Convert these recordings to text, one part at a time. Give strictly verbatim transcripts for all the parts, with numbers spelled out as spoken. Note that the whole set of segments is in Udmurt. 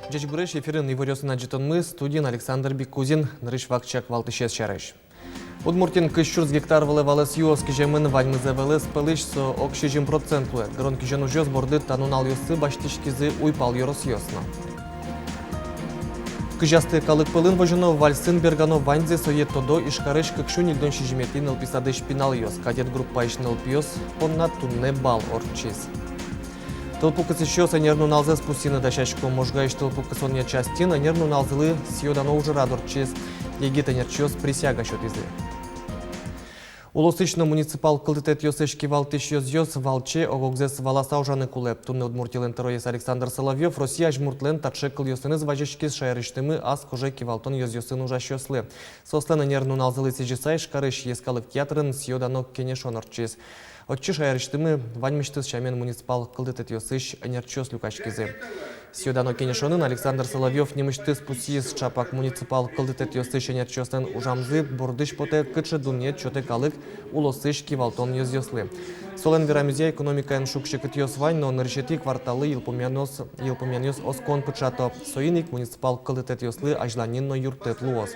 Ӟечбуресь! Эфирын иворъёсын адӟытонмы, студиын Александр Бикузин. Нырысь вакчияк валтӥсез сярысь. Удмуртиын кызь сюрс гектар вылэ валэс юос киземын. Ваньмыз ӧвӧл пӧлысь, со ог сизьым процент луэ. Гырон-кизён ужъёс борды та нуналъёсы басьтӥськизы уйпал ёросъёс но. Кызьы астэ калык пӧлын возёно, вальсын бергано, ваньзэ сое тодо Ижкарысь кык сю ньыльдон сизьыметӥ нылпи садысь пиналъёс. Кадет группаысь нылпиос понна туннэ бал ортчиз. Тылпу кысӥсьёс ӧнер нуналзэс пусйыны дасясько. Можгаысь тылпу кысонъя частьын ӧнер нуналзылы сӥё-дано ужрад ортчиз. Егит ӧнерчиос присяга сётӥзы. Улосысь но муниципал кылдытэтъёсысь кивалтӥсь ёзъёс валче ог-огзэс валаса ужаны кулэ. Туннэ Удмуртилэн тӧроез Александр Соловьёв Россия азьмуртлэн таӵе кылъёсыныз вазиськиз шаерысьтымы ас кожа кивалтон ёзъёсын ужасьёслы. Соослэн ӧнер нуналзылы сӥзьыса Ижкарысь йӧскалык театрын сӥё-дано кенешон ортчиз. Отчы шаерысьтымы ваньмысьтыз сямен муниципал кылдытэтъёсысь ӧнерчиос люкаськизы. Сӥё-дано кенешонын Александр Соловьёв нимысьтыз пусйиз: ӵапак муниципал кылдытэтъёсысь ӧнерчиослэн ужамзы бордысь потэ, кыӵе дунъет сётэ калык улосысь кивалтон ёзъёслы. Солэн верамезъя, экономикаын шуг-секытъёс вань, но нырысетӥ кварталлы йылпумъянъёс, йылпумъянъёс оскон пыӵато. Соин ик муниципал кылдытэтъёслы азьланьын но юрттэт луоз.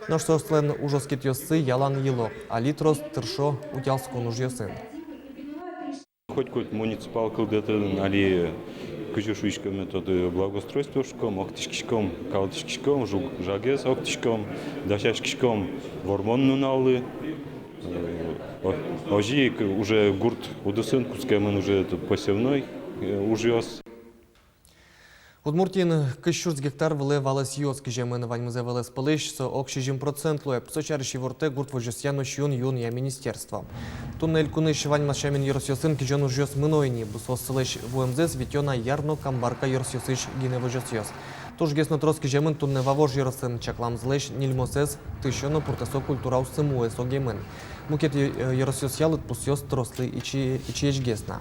Нош соослэн ужоскетъёссы ялан йыло, али трос тыршо утялскон ужъёсын. Котькуд муниципал кылдытэтын али, кызьы шуиськом, методы благоустройства ужаськом, октӥськиськом, калтӥськиськом, жуг-, жагез октӥськом, дасяськиськом Вормон нуналлы. Э, о-, озьы ик уже гурт удысын кутскемын уже этот посевной, э, ужъёс. Удмуртиын кызь сюрс гектар вылэ валэс юос киземын. Ваньмыз ӧвӧл пӧлысь, со ог сизьым процент луэ. Со сярысь ивортэ гурт возёсъя но сиён-юонъя министерство. Туннэ элькунысь ваньмаз сямен ёросъёсын кизён ужъёс мыно ини. Бусыоссылэсь вуэмзэс витё на Яр но Камбарка ёросъёсысь гинэ возёсъёс. Тужгес но трос киземын туннэ Вавож ёросын. Чакламзылэсь ньыльмосэз тысё но пуртэсо культураосты муэ согемын. Мукет ё-, ёросъёсъя лыдпусъёс трослы ичи-, ичиесьгес на.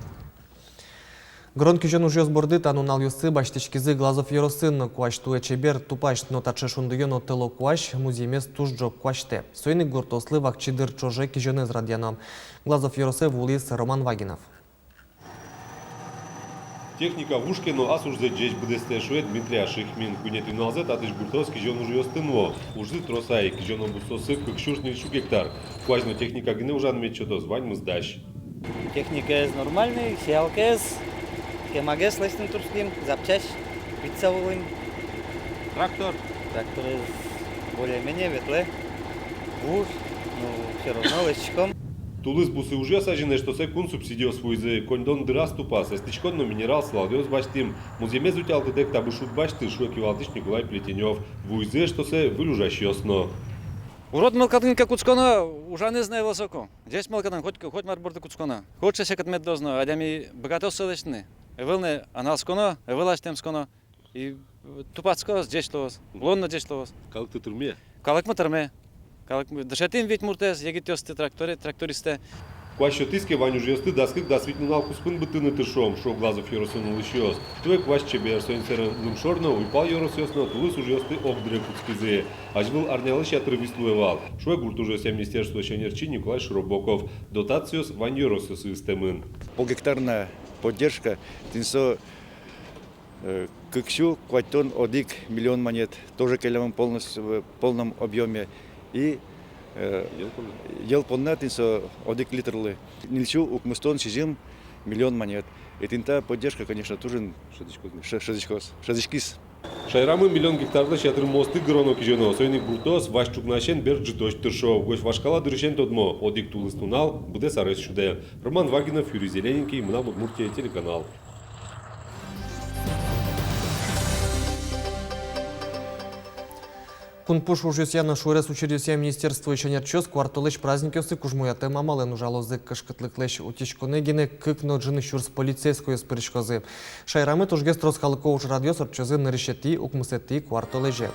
Гырон-кизён ужъёс борды та нуналъёсы басьтӥськизы Глазов ёросын но. Куазь туэ чебер, тупась, но таӵе шундыё но тӧло куазь музъемез туж ӝог куасьтэ. Соин ик гуртоослы вакчи дыр ӵоже кизёнэз радъяно. Глазов ёросэ вуылӥз Роман Вагинов. Техника вуж ке но, ас ужзэ ӟеч быдэстэ, шуэ Дмитрий Ашихмин. Куинетӥ нуналзэ татысь гуртоос кизён ужъёсты нуо. Ужзы трос ай, кизёно бусыосы кык сюрс ньыль сю гектар. Куазь но техника гинэ ужан мед сётоз, ваньмыз дась. Техникаез нормальный, сеялкаез, кемагес лэсьтыны турттӥм, запчасть витьса вуылӥм. Трактор? Тракторез более-менее ветлэ. Вуж, ну, всё равно лэсьтӥськом. Тулыс бусы ужъёс азьын эштосэ кун субсидиос вуизы. Коньдон дыраз тупаз, эстӥськон но минерал сылалъёс басьтӥм. Музъемез утялтытэк табыш уд басьты, шуэ кивалтӥсь Николай Плетенёв. Вуизы эштосэ выль ужасьёс но. Урод мылкыдын ке кутсконо, ужанэз но ӧвӧл соку. Ӟеч мылкыдын, хоть, хоть мар борды кутсконо. Кыӵе секыт мед луоз но, адями быгатоз сое лэсьтыны. Ӧвӧл ни аналсконо, ӧвӧл азьтэмсконо. И тупатскоз, ӟеч луоз, улон но ӟеч луоз. Калык тырме? Калыкмы тырме. Калыкмы, дышетӥм вить муртэз, егитъёсты, тракторе-, трактористэ. Куазь сётӥз ке, вань ужъёсты дас кык-дас вить нунал куспын быдтыны тыршом, шуо Глазов ёросын улӥсьёс. Туэ куазь чебер, соин сэрен лымшор но, уйпал ёросъёс но тулыс ужъёсты огдыре кутскизы. Азьвыл арнялэсь ятыр вис луэ вал, шуэ гурт ужъёсъя министерствоысь ӧнерчи Николай Широбоков. Дотациос вань ёросъёсы ыстэмын. Полгектарной поддержка, тӥни со, э, кык сю куатьтон одӥг миллион манет, тоже келямын полностью, в полном объёме. И, э, йӧл понна, тӥни со одӥг литрлы ньыль сю укмыстон сизьым миллион манет. И тӥни та поддержка, конечно, туж ин шӧдӥськоз, шӧ-, шӧдӥськоз, шӧдӥськиз. Шаерамы миллион гектарлэсь ятыр мосты гыроно-кизёно, соин ик гуртоос вазь ӵукнасен бер ӝытозь тыршо. Угось вашкала дырысен тодмо: одӥг тулыс нунал быдэс арез сюдэ. Роман Вагинов, Юрий Зелененький, «Мынам Удмуртие» телеканал. Кун пуш ужъёсъя но шуэрес учыръёсъя министерствоысь ӧнерчиос куартолэзь праздникъёсы кужмоятэм амалэн ужалозы. Кышкытлыклэсь утиськонэ гинэ кык но ӝыны сюрс полицейскойёс пыриськозы. Шаерамы тужгес трос калыко ужрадъёс ортчозы нырысетӥ, укмысэтӥ куартолэзе.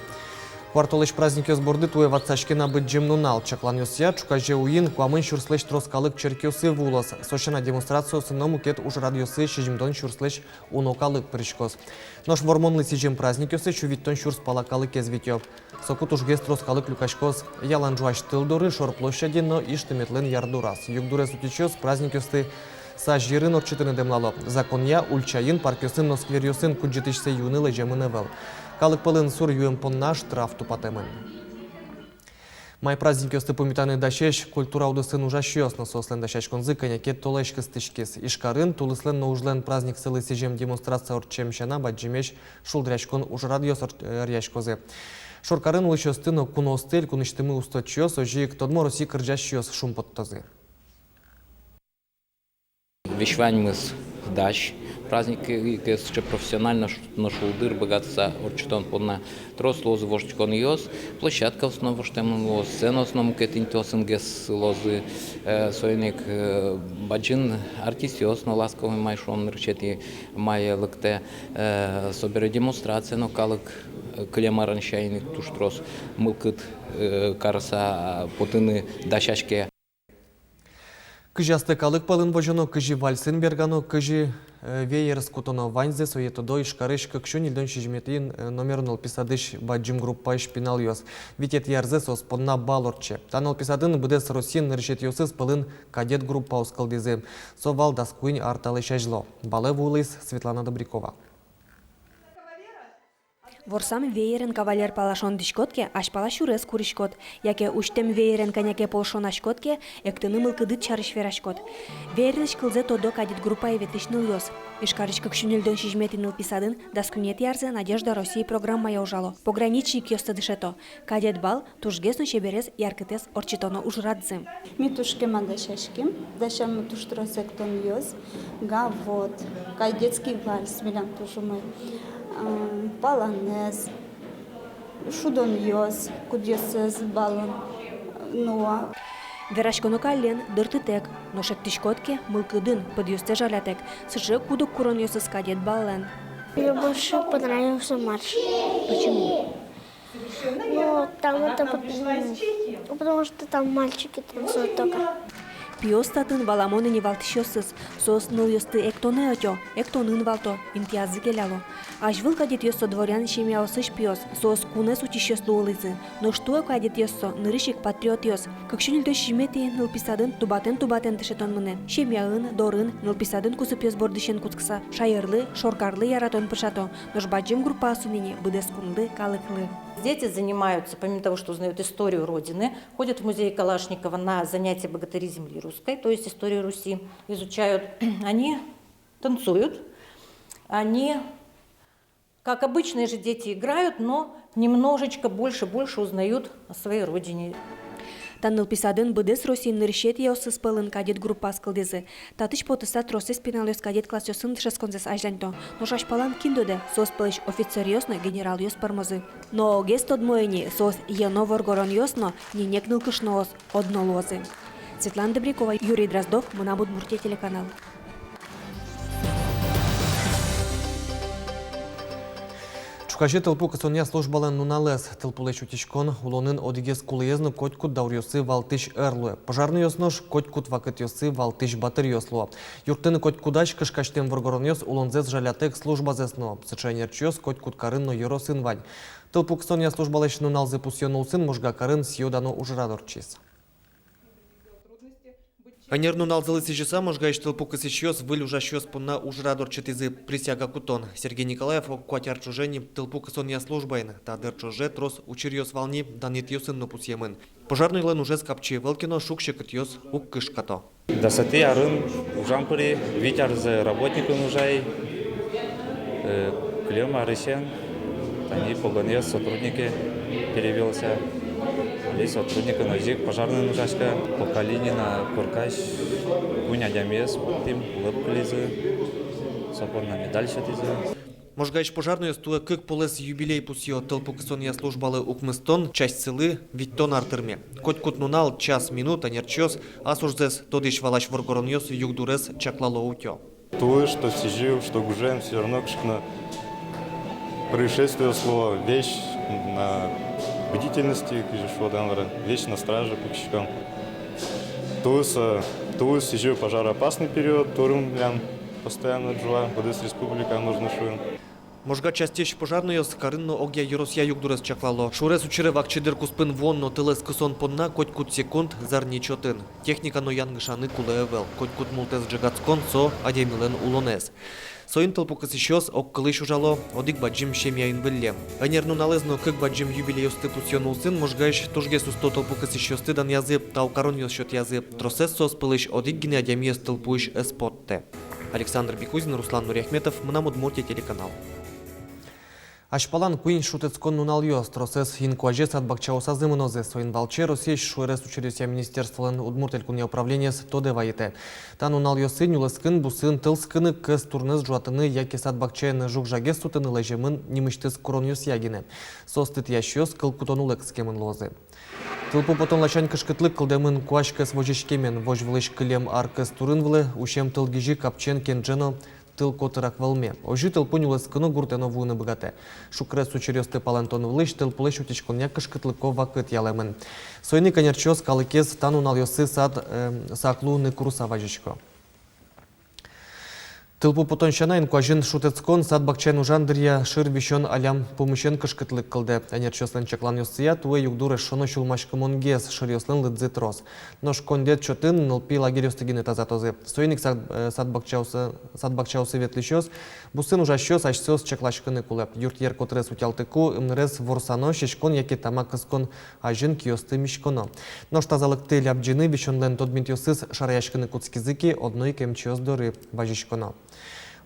Куартолэзь праздникъёс борды туэ ватсаське на Быдӟым нунал. Чакланъёсъя, ӵуказе уин куамын сюрслэсь трос калык черкъёсы вуылоз. Со сяна, демонстрациосы но мукет ужрадъёсы сизьымдон сюрслэсь уно калык пыриськоз. Нош Вормонлы сӥзем праздникъёсы сю витьтон сюрс пала калыкез витё. Соку тужгес трос калык люкаськоз ялан ӝуась тыл доры, шор площадьын но Иж тыметлэн ярдураз. Югдурез утисьёс праздникъёсты сазь йырын ортчытыны дэмлало. Законъя ульчаын, паркъёсын но скверъёсын кудӟытӥсьсэ юыны лэземын ӧвӧл. Калык пӧлын сур юэм понна штраф тупатэмын. Май праздникъёсты пумитаны дасесь культура удысын ужасьёс но соослэн дасяськонзы кӧня ке толэзь кыстӥськиз. Ижкарын тулыслэн но ужлэн праздниксылы сӥзем демонстрация ортчем сяна, бадӟымесь шулдыръяськон ужрадъёс ор-, ӧръяськозы. Шоркарын улӥсьёсты но куноосты элькунысьтымы усточиос, озьы ик тодмо Россия кырӟасьёс шумпоттозы. Весь ваньмыз дась праздникез, сыӵе профессионально ш-, но шулдыр быгатыса ортчытон понна. Трос луозы воштӥськонъёс, площадкаос но воштэмын луоз, сценаос но мукет интыосынгес луозы, э, соин ик, э, бадӟым артистъёс но «Ласковый май» шуом, нырысетӥ мае лыктэ, э, собере демонстрация но калык, э, кылем арын сямен ик туж трос мылкыд, э, карыса потыны дасяське. Кызьы астэ калык пӧлын возёно, кызьы вальсын бергано, кызьы, э, веерез кутоно — ваньзэ сое тодо Ижкарысь кык сю ньыльдон сизьыметӥ, э, номеро нылпи садысь бадӟым группаысь пиналъёс. Витетӥ арзэ соос понна бал ортче. Та нылпи садын быдэс Россиын нырысетӥосыз пӧлын кадет группаос кылдӥзы. Со вал дас куинь ар талэсь азьло. Балэ вуылӥз Светлана Добрякова. Ворсам веерен кавалер пала шонтӥськод ке, азьпала сюрес куриськод. Яке усьтэм веерен кӧня ке пол шонаськод ке, эктыны мылкыдыд сярысь вераськод. Веерлэсь кылзэ тодо кадет группае ветлӥсь нылъёс. Ижкарысь кык сю ньыльдон сизьыметӥ нылпи садын дас куинетӥ арзэ «Надежда России» программая ужало. Пограничникъёсты дышето. Кадет бал — тужгес но чеберез, яркытэз ортчытоно ужрадзы. Ми туж кема дасяським, дасямы туж трос эктонъёс, гавот, кадетский вальс милям туж умой, а, полонез, шудонъёс, кудъёсыз балын нуо. Вераськоно каллен, дыртытэк, нош эктӥськод ке, мылкыдын, пыдъёстэ жалятэк. Сыӵе куд-ог куронъёсыз кадет баллэн. Мне больше понравился марш. Почему? Ну, там это пот-, м, потому что там мальчики танцуют только. Пиос татын валамон ини валтӥсьёсыз. Соос нылъёсты эктонэ ӧтё, эктонын валто, интыязы келяло. Азьвыл кадетъёс со дворян семьяосысь пиос, соос кунэз утисьёс луылӥзы. Нош туэ кадетъёс со нырысь ик патриотъёс. Кык сю ньыльдон сизьыметӥ нылпи садын тубатэн-тубатэн дышетон мынэ. Семьяын, дорын, нылпи садын кусыпъёс бордысен кутскыса, шаерлы, шоркарлы яратон пыӵато. Нош бадӟым группаосын ини быдэс кунлы, калыклы. Дети занимаются, помимо того, что узнают историю Родины, ходят в музей Калашникова на занятия «Богатыри земли русской», то есть историю Руси изучают. Они танцуют, они, как обычные же дети, играют, но немножечко больше, больше узнают о своей родине. Та нылпи садын быдэс Россиын нырысетӥосыз пӧлын кадет группаос кылдӥзы. Татысь потыса тросэз пиналъёс кадет классъёсын дышетсконзэс азьланьто. Нош азьпалан кин тодэ, соос пӧлысь офицеръёс но генералъёс пӧрмозы. Но огез тодмо ини, соос йӧно воргоронъёс но ненег нылкышноос одно луозы. Светлана Добрякова, Юрий Дроздов, «Мынам Удмуртие» телеканал. Ӵуказе тылпу кысонъя службалэн нуналэз. Тылпулэсь утиськон улонын одӥгез кулэез но котькуд дауръёсы валтӥсь ӧр луэ. Пожарнойёс нош котькуд вакытъёсы валтӥсь батыръёс луо. Юрттыны котькудаз кышкасьтэм воргоронъёс улонзэс жалятэк службазэс нуо. Сыӵе ӧнерчиос котькуд карын но ёросын вань. Тылпу кысонъя службалэсь нуналзэ пусъён улсын Можга карын сӥё-дано ужрад ортчиз. Ӧнер нуналзылы сӥзьыса, Можгаысь тылпу кысӥсьёс выль ужасьёс понна ужрад ортчытӥзы — присяга кутон. Сергей Николаев ог куать ар ӵоже ини тылпу кысонъя службаын. Та дыр ӵоже трос учыръёс вал ни, данъетъёсын но пусъемын. Пожарнойлэн ужез капчи ӧвӧл ке но, шуг-секытъёс уг кышкато. Дасэтӥ арын ужан пыри, вить арзэ работникын ужай, э, кылем арысен тани погонъёс сотруднике перевёлся. Али сотрудникын озьы ик пожарноен ужасько. По Калинина коркась куинь адямиез поттӥм, лӧпкылӥзы, со понна медаль сётӥзы. Можгаысь пожарнойёс туэ кык полэс юбилей пусъё. Тылпу кысонъя службалы укмыстон, частьсылы витьтон ар тырме. Котькуд нунал, час, минут ӧнерчиос ас ужзэс тодӥсь-валась воргоронъёс югдурез чаклало, утё. Туэ что сӥзьыл, что гужем, всё равно кыӵе ке но происшествиос луо, весь на бдительности, кызьы шуод, весь на страже пукиськом. Туэ, туэ сӥзьыл пожароопасный период, турын милям постоянно ӝуа быдэс республика, можно шуыны. Можга частьысь пожарнойёс карын но огъя ёросъя югдурез чаклало. Шурес учыре вакчи дыр куспын вуон но тылэз кысон понна котькуд секунд зарни чотын. Техника но янгышаны кулэ ӧвӧл. Котькуд мултэс ӝегатскон — со адямилэн улонэз. Соин тылпу кысӥсьёс огкылысь ужало, одӥг бадӟым семьяын выллем. Ӧнер нуналэз но кык бадӟым юбилейёсты пусъён улсын Можгаысь тужгес усто тылпу кысӥсьёсты данъязы, тау каронъёс сётъязы. Тросэз соос пӧлысь одӥг гинэ адямиез тылпуысь ӧз поттэ. Александр Бекузин, Руслан Нуриахметов, «Мынам Удмуртие» телеканал. Азьпалан куинь шутэтскон нуналъёс. Тросэз инкуазе сад-бакчаосазы мынозы. Соин валче Россиысь шуэрес учыръёсъя министерстволэн Удмурт Элькунъя управлениез тодэ вайытэ: та нуналъёсы нюлэскын, бусын тылскыны, кӧс турынэз ӝуатыны яке сад-бакчаын жуг-жагез сутыны лэземын нимысьтыз куронъёсъя гинэ. Соосты тӥясьёс кыл кутон улэ кыскемын луозы. Тылпу потон ласянь кышкытлык кылдэмын куазькӧс возиськемен. Возь вылысь кылем ар кӧс турын вылэ усем тылгизьы капчиен кенже но тыл котырак вӧлме. Озьы тылпу нюлэскын но, гуртын но вуыны быгатэ. Шукрес учыръёсты палэнтон вылысь тылпулэсь утиськонъя кышкытлыко вакыт ялэмын. Соин ик ӧнерчиос калыкез та нуналъёсы сад, э, сак луыны курыса вазисько. Тылпу потон сяна, инкуазьын шутэтскон, сад-бакчаын ужан дыръя шыр висён алям пумысен кышкытлык кылдэ. Ӧнерчиослэн чакланъёссыя, туэ югдур эшшо но сюлмаськымонгес, шыръёслэн лыдзы трос. Нош коньдэт чотын нылпи лагерьёсты гинэ тазатозы. Соин ик сад-, э, сад-бакчаосы, сад-бакчаосы ветлӥсьёс, бусын ужасьёс асьсэос чакласькыны кулэ. Юртъер котырез утялтыку, ымнырез ворсано, сиськон яке тамак кыскон азьын киосты миськоно. Нош тазалыкты лябӟыны висёнлэн тодметъёсыз шараяськыны кутскизы ке, одно ик эмчиос доры вазиськоно.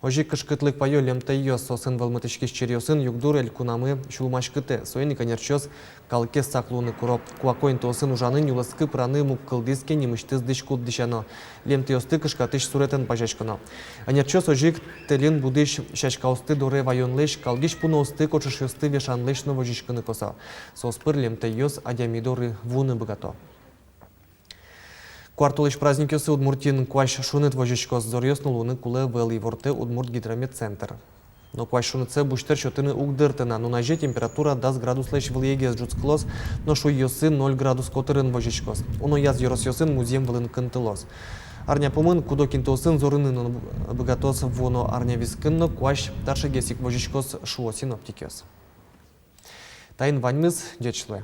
Озьы ик кышкытлык вайо лемтэйёс. Соосын вӧлмытӥськись черъёсын югдур элькунамы сюлмаськытэ. Соин ик ӧнерчиос калыкез сак луыны куро. Куако интыосын ужаны, нюлэскы пыраны муг кылдӥз ке, нимысьтыз дӥськут дӥсяно, лемтэйёсты кышкатӥсь суретэн пазяськоно. Ӧнерчиос озьы ик тэльын будӥсь сяськаосты доре ваёнлэсь, калгись пуныосты, кочышъёсты вешанлэсь но возиськыны косо. Соос пыр лемтэйёс адями доры вуыны быгато. Куартолэзь праздникъёсы Удмуртиын куазь шуныт возиськоз. Зоръёс но луыны кулэ ӧвӧл, ивортэ Удмурт гидрометцентр. Но куазь шунытсэ бусьтэр сётыны уг дырты на. Нуназе температура дас градуслэсь вылӥегес ӝутскылоз, нош уйёсы ноль градус котырын возиськоз. Уно яз ёросъёсын музъем вылын кынтылоз. Арня пумын куд-ог интыосын зорыны но быгатоз, вуоно арня вискын но куазь таӵегес ик возиськоз, шуо синоптикъёс. Таин ваньмыз, ӟеч луэ.